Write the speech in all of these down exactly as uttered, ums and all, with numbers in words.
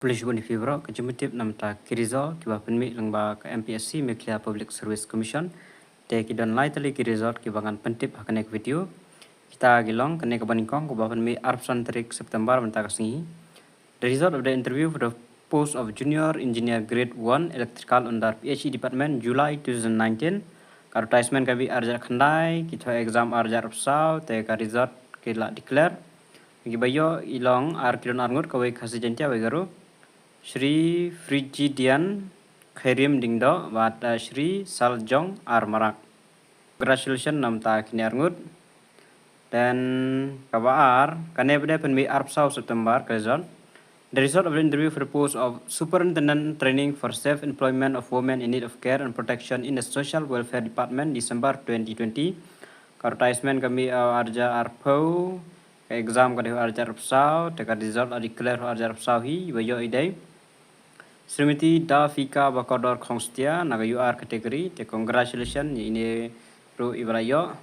Khublei shibun ïa phi baroh. Ka jingpyntip namar ki result kiba pynmih lyngba ka M P S C, Meghalaya Public Service Commission. Te ki don lai tylli ki result kiba ngan pyntip ha kane ka video. Kita ki long, kane kaba nyngkong kaba pynmih arphew san tarik September mynta ka sngi. The result of the interview for the post of Junior Engineer Grade one Electrical under P H E Department, July two thousand nineteen. Ka advertisement ka mih arhajar khyndai, ki thoh exam arhajar arphew saw, te ka result ki la declare. Kiba ïoh i long ar, ki don arngut, kawei Khasi Jaiñtia, wei Garo. Shri Frigidian Khairim Diengdoh bad, uh, Shri Saljong R Marak. Congratulations namar kine arngut. Then kaba ar, kane pat de pynmih arphew saw September ka result. The result of the interview for the post of Superintendent Training for Safe Employment of Women in Need of Care and Protection in the Social Welfare Department, December twenty twenty. Ka advertisement ka mih, uh, arhajar arphew, ka exam ka dei arhajar arphew saw, te ka result la declare arhajar arphew saw hi. Iba ïoh i dei Srimati Dafika Bakordor Khongstia na ka U R category, te congratulations ïa ine ruh iba la ïoh.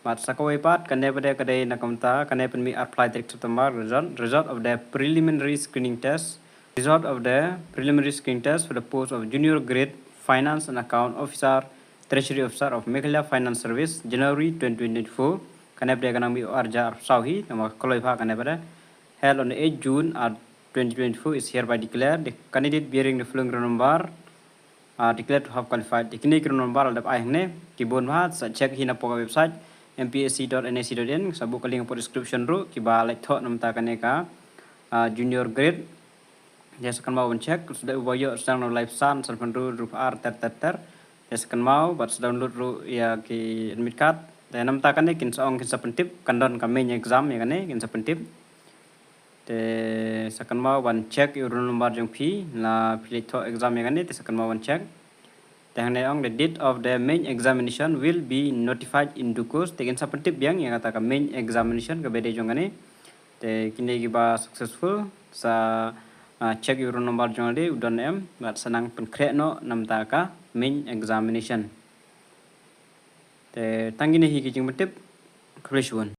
Bad sa kawei pat, kane pat de ka dei na kumta, kane pynmih arphew lai tarik September, result, result of the preliminary screening test. Result of the preliminary screening test for the post of Junior Grade Finance and Account Officer, Treasury Officer of Meghalaya Finance Service, January twenty twenty-four. Kane pat de ka nang mih arhajar arphew saw hi, namar ka kloi bha kane pat de. Held on the eighth June, uh, twenty twenty-four is hereby declared the candidate bearing the following roll number, uh, declared to have qualified. Te kine ki roll number la dep ai hangne, ki bun bha, sa check hi na poh ka website M P S C dot N I C dot in, sa buh ka link hapoh description ruh, kiba leit thoh namar kane ka, uh, junior grade. Te sa kynmaw ban check, sa da uba ïoh sdang na u laiphew san, sanphew hynriew, hynriewphew ar, ter ter ter. Te sa kynmaw bad sa download ruh ïa ki admit card. Te namar kane kin sa ong, kin sa pyntip, kan don ka main exam ïa kane, kin sa pyntip. Te sa kynmaw ban check ïa u roll number jong phi, la phi leit thoh exam ïa kane, te sa kynmaw ban check. Te hangne ong, the date of the main examination will be notified in due course. Te kin sa pyntip biang ïa kata ka main examination kaba dei jong kane. Te kine kiba successful sa, ah, check ïa u roll number jong lade u don em, bad sa nang pynkhreh noh namar ka main examination. Te tang kine hi ki jingpyntip. Khublei shibun.